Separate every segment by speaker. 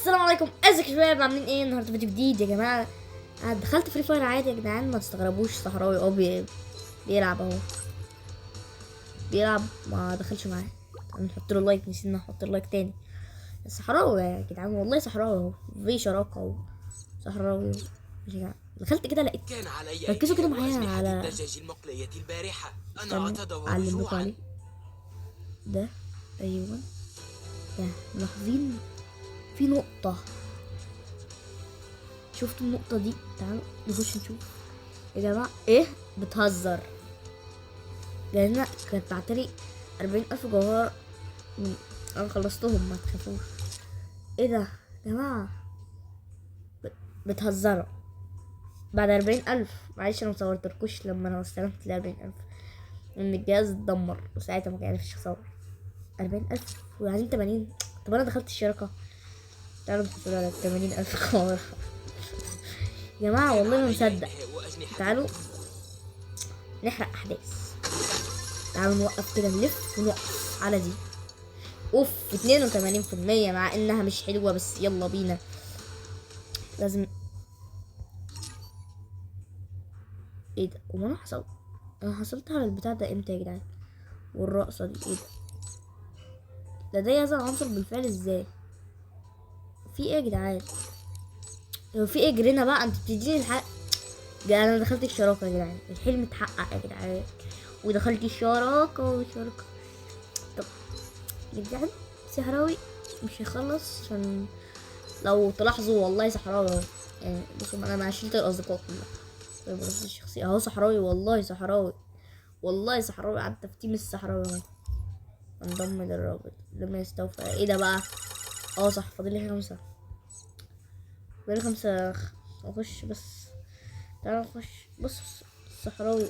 Speaker 1: السلام عليكم، ازيك يا شباب؟ عاملين ايه؟ النهارده فيديو جديد يا جماعة. انا دخلت Free Fire عادي يا جدعان، ما تستغربوش. صحراوي اهو بيلعب اهو، بيلعب، ما دخلش معاه. نحط له like، نسينا نحط له like تاني. صحراوي يا جدعان، والله صحراوي اهو، في شراكة اهو، صحراوي يا جدعان. دخلت كده لقيت،
Speaker 2: كان علي
Speaker 1: ركزوا كده
Speaker 2: إنهاء
Speaker 1: معايا
Speaker 2: أجنحة
Speaker 1: على
Speaker 2: الدجاج المقلية البارحة. أنا
Speaker 1: استنوا،
Speaker 2: أتدور
Speaker 1: اعلم لكم
Speaker 2: جوعا.
Speaker 1: عليه ده. ايوه ده، ملاحظين في نقطة؟ شفتوا النقطة دي؟ تعالوا نخش نشوف يا جماعة. ايه بتهزر؟ لأن كانت بعتلي 40,000 جوهرة أنا خلصتهم، ما تخافوش. ايه ده يا جماعة؟ بتهزروا بعد 40,000؟ معلش أنا مصورتلكوش لما أنا استلمت 40,000، إن الجهاز اتدمر وساعتها ما عرفتش أصور. 40,000 وعايزين 80. طب أنا دخلت الشركة، تعالوا نحصل على 80,000 جوهرة يا جماعة، والله ما مصدق. تعالوا نحرق أحداث، تعالوا نوقف كده، نلف ونوقف على دي. أوف، اتنين وتمانين في المية، مع إنها مش حلوة بس يلا بينا. لازم إيه ده؟ هو أنا حصلت، أنا حصلت على البتاع ده إمتى يا جدعان؟ والرقصة دي إيه ده؟ ده هذا العنصر بالفعل إزاي؟ في إيه يا جدعان؟ هو في إيه؟ جرينا بقى، أنت بتديني الحق. ده أنا دخلت الشراكة يا جدعان، الحلم اتحقق يا جدعان، ودخلت الشراكة والشراكة. طب يا جدعان صحراوي مش هيخلص، عشان لو تلاحظوا والله صحراوي اهو. بصوا انا مع شلة الاصدقاء كلها. طيب بص الشخصية اهو، صحراوي والله، صحراوي والله، صحراوي على التفتيم الصحراوي اهو. انضم للرابط لما يستوفى. ايه ده بقى؟ صح، فاضل لي 5، فاضل لي 5. اخش بس، تعالى نخش. بص الصحراوي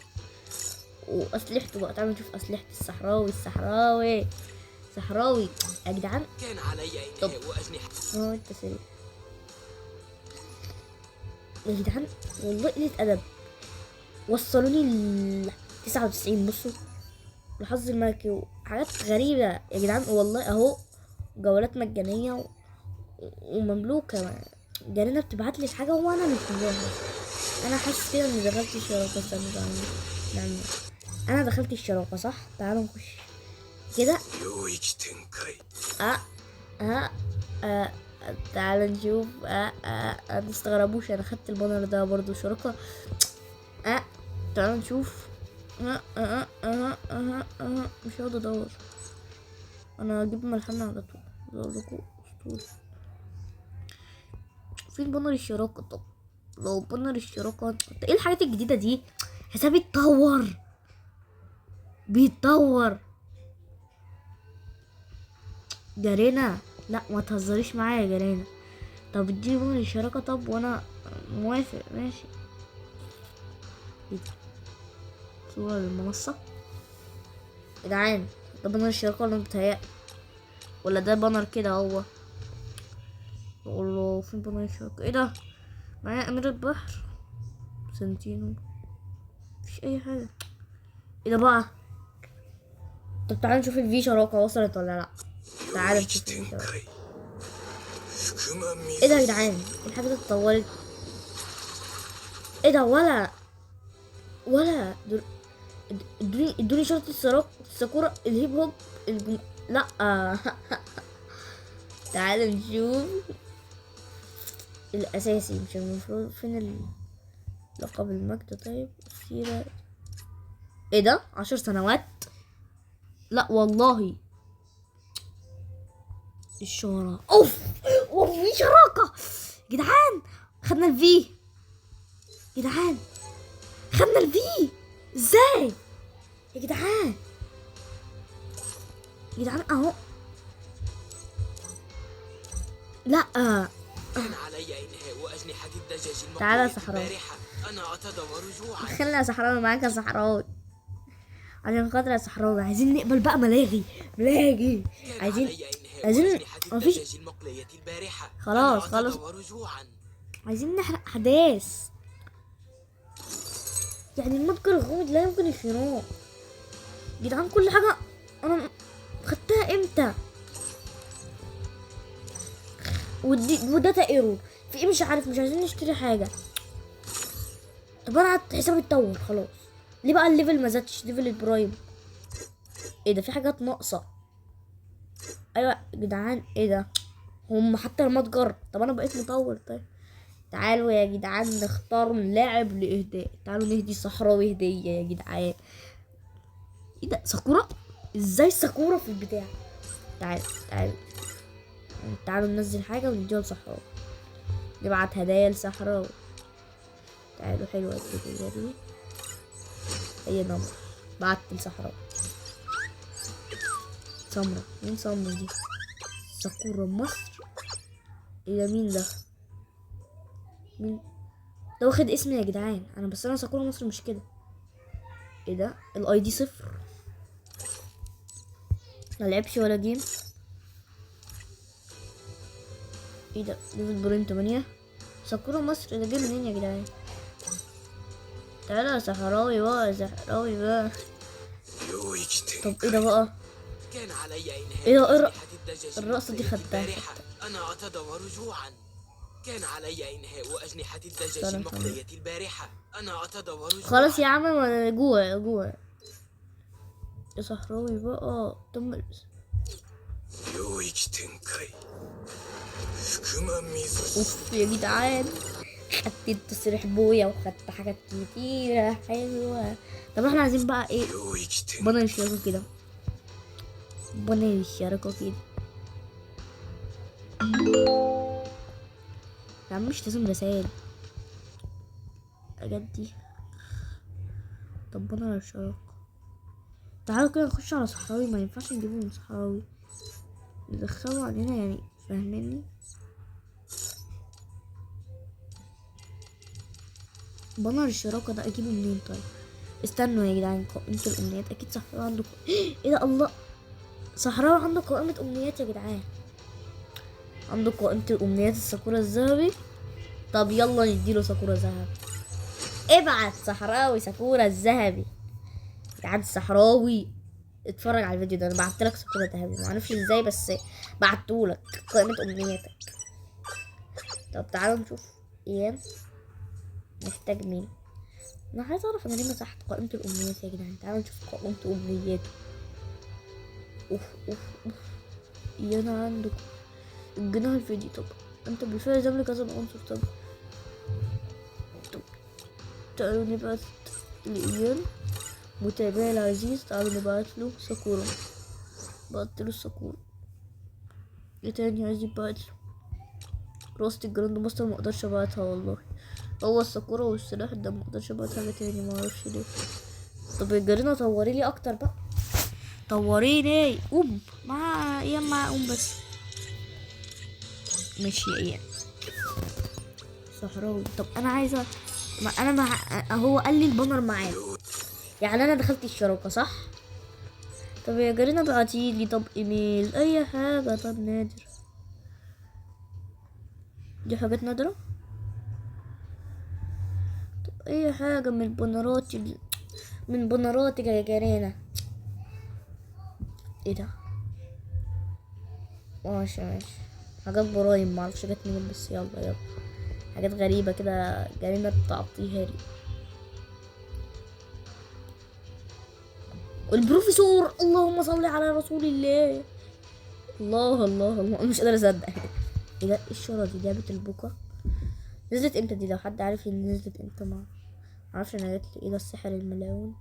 Speaker 1: واسلحته بقى، تعالوا نشوف اسلحة الصحراوي. الصحراوي صحراوي يا جدعان.
Speaker 2: كان علي
Speaker 1: طب.
Speaker 2: إنهاء أجنحة.
Speaker 1: انت سريع يا جدعان، والله قلة أدب. وصلوني ل 99. بصوا الحظ الملكي وحاجات غريبة يا جدعان والله. أهو جولات مجانية ومملوكة. جارينا بتبعت لي الحاجة وأنا مش مجاهد. أنا حاسس كده إني دخلت الشراكة. استنى بقى، نعمل. أنا دخلت الشراكة صح؟ تعالوا نخش كده. تعالوا نشوف. ما تستغربوش، أنا خدت البانر ده برضو شراكة. تعالوا نشوف. مش هقعد أدور، أنا هجيب ملحمة على طول. أقول لكم أسطوري. فين بانر الشراكة؟ طب لو بانر الشراكة، انت ايه الحاجات الجديدة دي؟ حسابي اتطور، بيتطور. جارينا لا ما تهزريش معايا يا جارينا. طب اديني بانر الشراكة، طب وانا موافق ماشي. ايه ده؟ صورة للمنصة يا جدعان. ده بانر الشراكة ولا متهيألي؟ ولا ده بانر كده هو؟ بقول له فين بانر الشراكة؟ ايه ده؟ معايا أمير البحر سنتينو، مفيش أي حاجة. ايه ده بقى؟ طب تعالوا نشوف الفي شراكة وصلت ولا لأ. تعالوا نشوف الفي شراكة. ايه ده يا جدعان؟ الحاجة دي اتطورت. ايه ده؟ ولا دول ادوني شرطة الساكورا الهيب هوب لا. تعالوا نشوف الأساسي. مش المفروض فين لقب المجد؟ طيب السيرة. ايه ده؟ 10 سنوات؟ لا والله. الشهرة. اوف، اوف، في شراكة جدعان. خدنا الفي جدعان، خدنا الفي ازاي يا جدعان؟ يا جدعان اهو. لا.
Speaker 2: كان علي إنهاء أجنحة الدجاج المقلية
Speaker 1: تعالى يا صحراوي.
Speaker 2: البارحة. أنا أتدور جوعا.
Speaker 1: خلينا يا صحراوي معاك يا صحراوي، عشان خاطر يا صحراوي. عايزين نقبل بقى ملاغي، ملاغي.
Speaker 2: كان علي إنهاء
Speaker 1: عايزين
Speaker 2: أجنحة
Speaker 1: مفيش
Speaker 2: الدجاج المقلية البارحة.
Speaker 1: خلاص،
Speaker 2: أنا
Speaker 1: خلاص.
Speaker 2: أتدور جوعا.
Speaker 1: عايزين نحرق أحداث. المتجر الغامض لا يمكن الشراء جدعان. كل حاجة أنا خدتها إمتى؟ ودي و data error في ايه؟ مش عارف، مش عايزين نشتري حاجة. طب انا حسابي اتطور خلاص، ليه بقى ال level ما زادش؟ level ال prime. ايه ده؟ في حاجات ناقصه. ايوه يا جدعان، ايه ده؟ هم حتى المتجر. طب انا بقيت مطور. طيب تعالوا يا جدعان نختار لاعب لاهداء. تعالوا نهدي صحراوي هديه يا جدعان. ايه ده؟ ساكورا؟ ازاي ساكورا في البتاع؟ تعالوا تعالوا تعالوا ننزل حاجة ونديها لصحراوي، نبعت هدايا لصحراوي. تعالوا، حلوة الهدية دي. هي نمر، بعت لصحراوي. سمرة، مين سمرة دي؟ ساكورا مصر. ايه ده؟ مين ده؟ مين ده واخد اسمي يا جدعان؟ انا بس انا ساكورا مصر مش كده. ايه ده؟ ال ID 0، ما لعبش ولا game. ايه ده؟ level prime 8. ساكورا مصر ده جه منين يا جدعان؟ تعالى يا صحراوي بقى، يا صحراوي بقى. طب ايه ده بقى؟
Speaker 2: كان علي إنهاء
Speaker 1: ايه ده؟ ايه
Speaker 2: أجنحة الدجاج
Speaker 1: الرقصة دي
Speaker 2: المقلية
Speaker 1: خدتها.
Speaker 2: البارحة. أنا أتدور جوعا. كان علي إنهاء أجنحة الدجاج
Speaker 1: تعالى
Speaker 2: المقلية البارحة. أنا أتدور جوعا.
Speaker 1: خلاص يا عم، ما جوع جوع يا صحراوي بقى. تم
Speaker 3: 領域展開福間水
Speaker 1: اوف يا جدعان، خدت التصريح بويا وخدت حاجات كتيرة حلوة. طب احنا عايزين بقى ايه؟
Speaker 3: 領域展
Speaker 1: banner الشراكة كده، banner الشراكة كده يا عم، مش لازم رسائل الحاجات دي. طب banner الشراكة، تعالوا كده نخش على صحراوي. ما ينفعش نجيبه من صحراوي، ندخله علينا يعني، فاهميني؟ banner الشراكة ده اجيبه منين؟ طيب استنوا يا جدعان، قائمة الامنيات اكيد صحراوي عنده ايه ده؟ الله، صحراوي عنده قائمة امنيات يا جدعان، عنده قائمة الامنيات الساكورا الذهبي. طب يلا نديله ساكورا ذهبي. ابعت صحراوي ساكورا الذهبي. يا جدعان الصحراوي اتفرج على الفيديو ده، انا بعت لك ساكورا ذهبي، ما اعرفش ازاي بس بعتهولك قائمة امنياتك. طب تعالوا نشوف ايام محتاج مين. انا عايز اعرف انا ليه مسحت قائمة الامنيات يا جدعان. تعالوا نشوف قائمة امنياته. اوف اوف اوف، ايانا عندك الجناح الفيديو. طب انت بالفعل تملك هذا العنصر. طب تعالوا نبعت لإيان متابعي العزيز، تعالوا نبعت له ساكورا. بعت له الساكورا. ايه تاني عايز يبعت له؟ راسة ال grand master ما اقدرش ابعتها والله، هو الساكورا والسلاح ده ما اقدرش ابعت حاجة تاني، ما اعرفش ليه. طب يا جارينا طوري لي اكتر بقى، طوري لي. قوم مع ايام، مع قوم بس. ماشي يا ايام صحراوي. طب انا عايزه، ما انا مع، هو قال لي ال banner معاه، يعني انا دخلت الشراكة صح؟ طب يا جارينا ابعتيلي طب ايميل اي حاجة. طب نادر، دي حاجات نادرة. طب اي حاجة من البانرات من بانراتك يا جارينا. ايه ده؟ ماشي ماشي، حاجات prime معرفش جت منين، بس يلا يلا، حاجات غريبة كده جارينا بتعطيها لي. البروفيسور، اللهم صل على رسول الله. الله الله الله، مش قادرة اصدق. ايه ده؟ ايه الشهرة دي؟ لعبة البوكا نزلت امتى دي؟ لو حد عارف ان نزلت امتى. ما معرفش انا جات لي. ايه ده؟ السحر الملعون.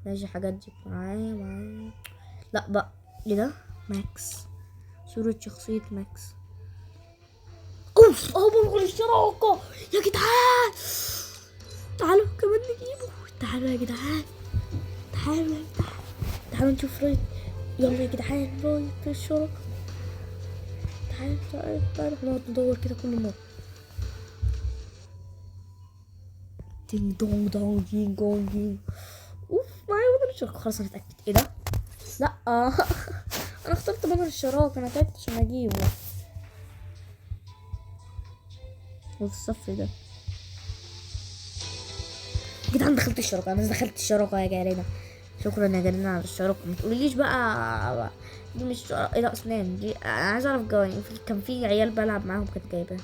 Speaker 1: ماشي، حاجات دي معايا معايا. لا بقى، ايه ده؟ ماكس، صورة شخصية ماكس. اوف، اهو بنقول الشراكة يا جدعان. تعالوا كمان نجيبه. تعالوا يا جدعان، تعالوا يا جدعان، تعالوا نشوف رايت. يلا يا جدعان، رايت الشراكة. تعالوا تعالوا تعالوا، نقعد ندور كده كل مرة. دينج دونج دونج دينج دونج دينج. اوف، معايا banner الشراكة. خلاص انا اتأكدت. ايه ده؟ لا انا اخترت banner الشراكة، انا تعبت عشان اجيبه. وفي الصف ده جدعان دخلت الشراكة. انا دخلت الشراكة يا جارينا. شكرا يا جدعان على الاشتراك. ما تقوليليش بقى دي مش ايه ده اسنان دي، انا عايز اعرف جواني. كان في عيال بلعب معاهم كانت جايباها،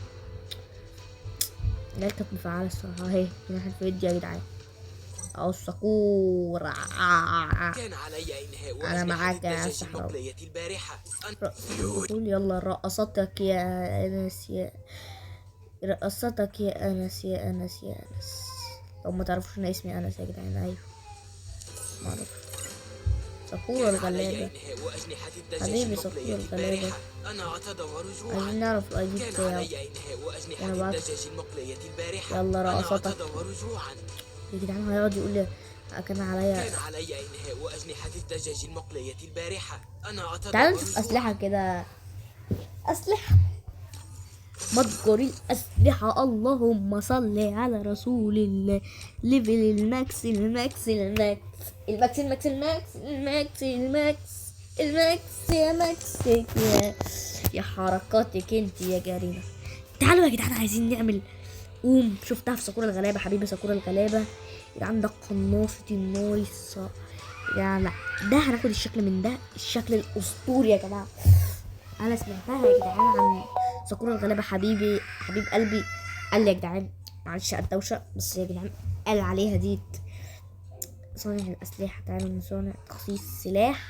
Speaker 1: العيال كانت مفعله الصراحة. اهي ناحية الفيديو يا جدعان. اهو الساكورا.
Speaker 2: كان علي إنهاء
Speaker 1: أنا
Speaker 2: أجنحة
Speaker 1: معاك يا
Speaker 2: الدجاج
Speaker 1: صحراوي.
Speaker 2: المقلية البارحة.
Speaker 1: قول يلا رقصتك يا انس، يا رقصتك يا انس، يا انس، يا انس. لو ما تعرفوش انا اسمي انس يا جدعان. ايوه ما اعرف. ساكورا
Speaker 2: كان علي
Speaker 1: الغلابة.
Speaker 2: إنهاء أجنحة الدجاج
Speaker 1: حبيبي ساكورا
Speaker 2: المقلية
Speaker 1: الغلابة.
Speaker 2: البارحة. أنا أتدور جوعا.
Speaker 1: عايزين نعرف ال ID
Speaker 2: كان
Speaker 1: بتاعه.
Speaker 2: علي إنهاء أجنحة
Speaker 1: أنا بعت.
Speaker 2: الدجاج المقلية البارحة.
Speaker 1: يلا
Speaker 2: أنا
Speaker 1: رقصتك.
Speaker 2: أتدور جوعا.
Speaker 1: يا جدعان هيقعد يقول لي كان عليا.
Speaker 2: كان علي إنهاء أجنحة الدجاج المقلية البارحة. أنا أتدور
Speaker 1: تعالوا نشوف
Speaker 2: جوعا.
Speaker 1: أسلحة كده. أسلحة متجر الأسلحة. اللهم صل على رسول الله. level ال max، ال max، ال max، ال max، ال max، ال max، ال max، ال max، ال max، يا ماكس يا حركاتك انت يا جريمة. تعالوا يا جدعان عايزين نعمل قوم. شفتها في ساكورا الغلابة، حبيبي ساكورا الغلابة. يا جدعان ده قناصة النايس يا لا ده هناخد الشكل من ده، الشكل الأسطوري يا جماعة. أنا سمعتها يا جدعان عن ساكورا الغلابة، حبيبي حبيب قلبي قال لي يا جدعان معلش على الدوشة، بس يا جدعان قال عليها دي صانع الأسلحة. تعالوا نصانع تخصيص سلاح.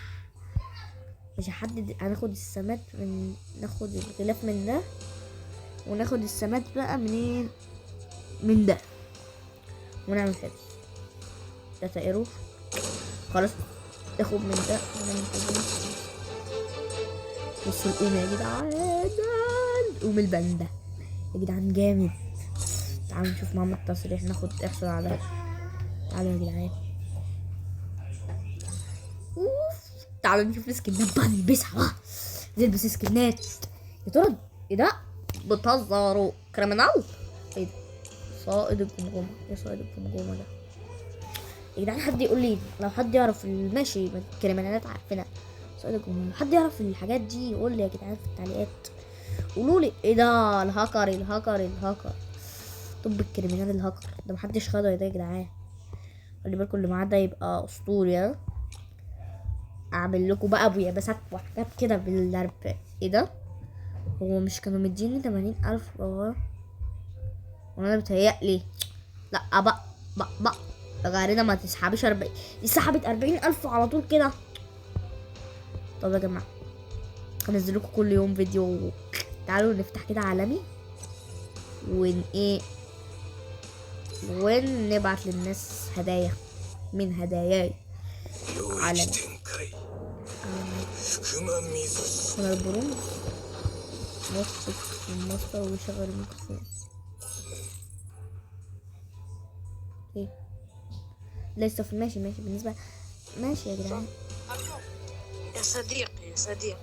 Speaker 1: مش هحدد، هناخد السمات من، ناخد الغلاف من ده، وناخد السمات بقى منين؟ من ده، ونعمل كده data error. خلاص ناخد من ده ونعمل كده. بصوا القوم يا جدعان، قوم الباندا يا جدعان جامد. تعالوا نشوف معاهم التصريح، ناخد احصل على. تعالوا يا جدعان، اوف تعالوا نشوف السكنات بقى نلبسها بقى، نلبس سكنات. يا ترى ايه ده؟ بتهزروا criminal؟ ايه ده؟ صائد الجمجمة. ايه صائد الجمجمة ده يا جدعان؟ حد يقول لي لو حد يعرف ماشي الكريمنالات عارفينها، صائد الجمجمة، حد يعرف الحاجات دي يقول لي يا جدعان في التعليقات، قولوا لي ايه ده. الهاكر، الهاكر، الهاكر، طب ال criminal ال hacker ده محدش خده ده يا جدعان. خلي بالكم اللي معاه ده يبقى اسطوري. ها اعمل لكم بقى ابو يابسات وحاجات كده بالضرب. ايه ده؟ هو مش كانوا مديني 80,000 دولار؟ وانا بتهيألي لا بقى بقى بقى غارينا ما تسحبش 40، دي سحبت 40,000 على طول كده. طب يا جماعة هنزل لكم كل يوم فيديو. تعالوا نفتح كده عالمي ون ايه ونبعت للناس هدايا من هداياي.
Speaker 3: 領
Speaker 1: عالمي.
Speaker 3: 域展開福間水
Speaker 1: هنا البرونز نص الماستر ويشغل الميكروفون. ايه لسه في ماشي ماشي بالنسبة ماشي يا جدعان.
Speaker 4: يا صديقي يا صديقي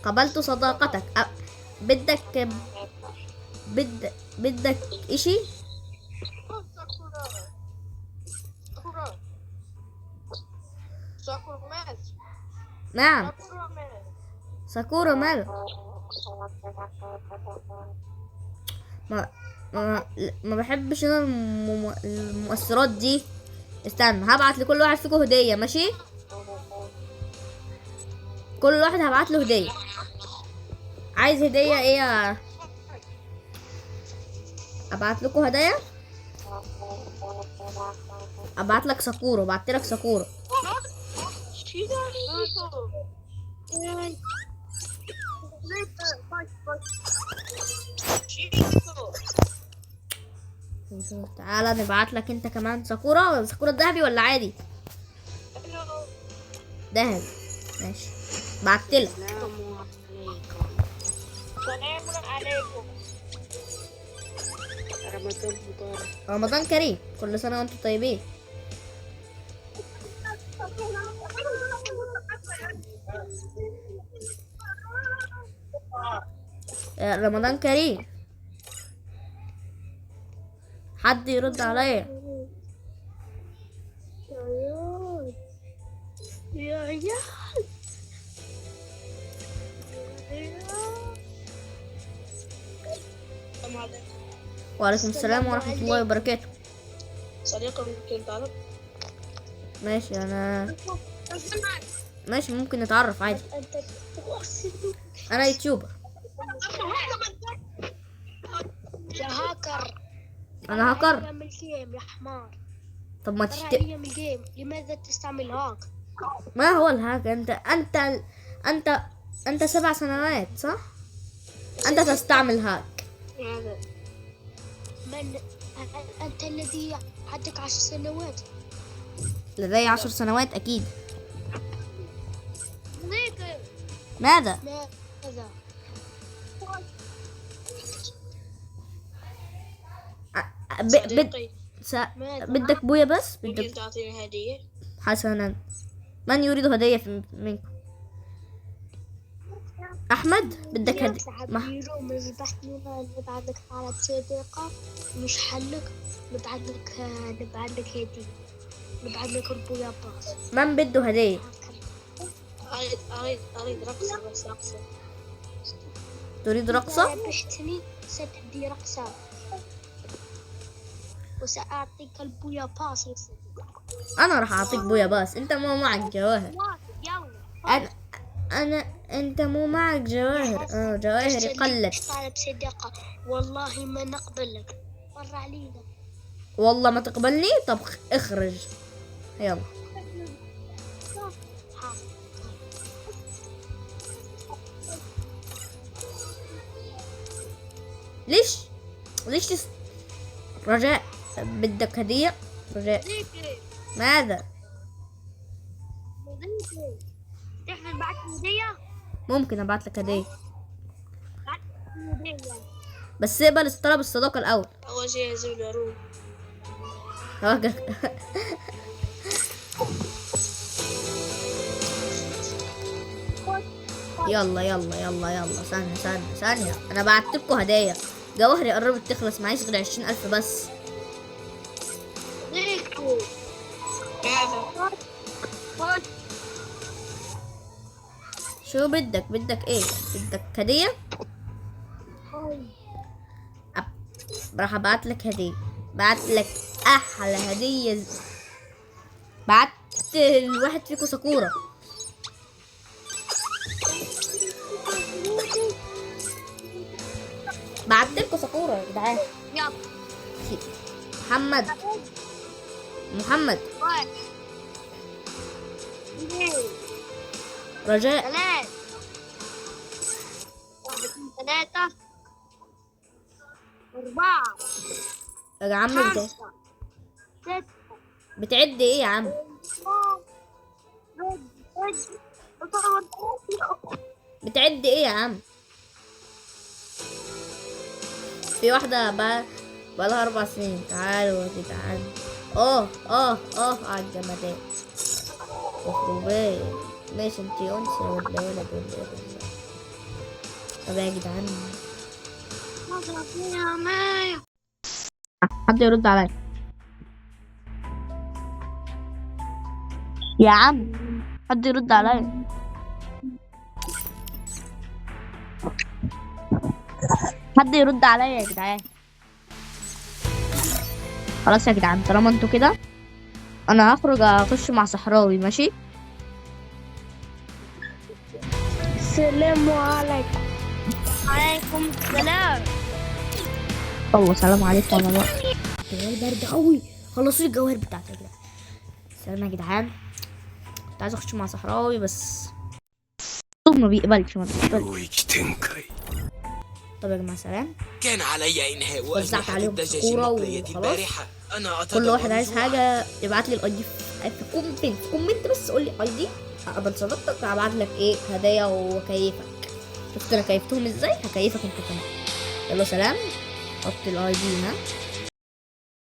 Speaker 1: قبلت صداقتك. بدك بدك اشي؟
Speaker 4: ساكورا ساكورا ماس.
Speaker 1: نعم
Speaker 4: ساكورا ماس.
Speaker 1: ساكورا ماله؟ ما ما ما بحبش انا المؤثرات دي. استنى هبعت لكل واحد فيكم هدية، ماشي؟ كل واحد هبعت له هدية. عايز هدية ايه يا ابعت لكم هدايا؟ ابعت لك ساكورا، بعت لك ساكورا. تعالى نبعت لك انت كمان ساكورا. ساكورا ذهبي ولا عادي؟ ذهبي ماشي، بعت لك.
Speaker 4: السلام عليكم.
Speaker 5: رمضان مبارك.
Speaker 1: رمضان كريم، كل سنة وانتم طيبين. رمضان كريم. حد يرد عليا؟
Speaker 5: يا عيال يا عيال.
Speaker 1: وعليكم السلام ورحمة الله وبركاته.
Speaker 5: صديقي ممكن تعرف؟
Speaker 1: ماشي انا ماشي، ممكن نتعرف عادي. انا YouTuber.
Speaker 4: يا هاكر.
Speaker 1: انا هاكر؟
Speaker 4: من ال game يا حمار.
Speaker 1: طب ما تشتري
Speaker 4: من ال game، لماذا تستعمل hack؟
Speaker 1: ما هو ال hack؟ انت انت انت انت 7 سنوات صح؟ انت تستعمل hack.
Speaker 4: من انت الذي عندك 10 سنوات؟
Speaker 1: لدي 10 سنوات اكيد. ماذا؟
Speaker 4: ماذا؟
Speaker 1: بدك بويا بس؟
Speaker 5: ممكن تعطيني هدية؟
Speaker 1: حسنا، من يريد هدية منكم؟ أحمد بدك هدية؟
Speaker 4: نبعث لك طلب صديقة مش حلك، نبعث لك هدية، نبعث لك البويا باص.
Speaker 1: من بده هدية؟
Speaker 5: أريد رقصة بس، رقصة.
Speaker 1: تريد رقصة؟
Speaker 4: إذا ربحتني ستدي رقصة وسأعطيك ال Booyah Pass.
Speaker 1: أنا راح أعطيك Booyah Pass، أنت مو معك جواهر. أنا أنت مو معك جواهر. جواهري قلت.
Speaker 4: طالب صداقة والله ما نقبلك، مر علينا.
Speaker 1: والله ما تقبلني؟ طب اخرج يلا. ليش رجاء بدك هدية؟ رجاء ماذا؟ ممكن ابعت لك هدية بس اقبل طلب الصداقة الأول.
Speaker 5: أول شيء لازم نروح.
Speaker 1: يلا يلا يلا يلا، ثانية ثانية ثانية، أنا بعت لكم هدايا. جواهري قربت تخلص، معيش غير 20,000 بس. شو بدك؟ بدك ايه؟ بدك هدية؟ راح ابعت لك هدية، بعت لك احلى هدية. بعت الواحد فيكم ساكورا. بعت لكم ساكورا يا جدعان. محمد محمد رجاء
Speaker 4: 3 3 4.
Speaker 1: يا عم
Speaker 4: 5 6.
Speaker 1: بتعد ايه يا عم؟ بتعد ايه يا عم؟ في واحدة بقالها 4 سنين. تعالوا يا جدعان. اه اه اه على الجمدان. مخروبية. ماشي انتي انثى ولا ولد ولا ايه بالظبط؟ طب يا جدعان حد يرد عليا يا عم، حد يرد عليا. حد يرد عليا يا جدعان. خلاص يا جدعان، طالما انتوا كده انا هخرج اخش مع صحراوي. ماشي.
Speaker 5: السلام عليكم.
Speaker 4: عليكم السلام.
Speaker 1: الله سلام عليكم. انا بقى الجوال برد قوي. خلصوا الجواهر بتاعتي يا جدعان. سلام يا جدعان. كنت عايز اخش مع صحراوي بس ما بيقبلش، ما بيقبلش. طب يا جماعه سلام.
Speaker 2: كان علي انهاء
Speaker 1: وزعت
Speaker 2: اجنحه
Speaker 1: عليهم
Speaker 2: الدجاج
Speaker 1: سكوره
Speaker 2: المقليه
Speaker 1: وخلاص.
Speaker 2: البارحه. انا
Speaker 1: كل واحد
Speaker 2: اتدور
Speaker 1: عايز
Speaker 2: جوعاً.
Speaker 1: حاجه يبعت لي ال ID في comment، في comment بس قول لي ID اقبل صداقتك، هبعت لك ايه هدايا وكيفك. شفت انا كيفتهم ازاي؟ هكيفك انت كمان. يلا سلام. حط ال ID هنا.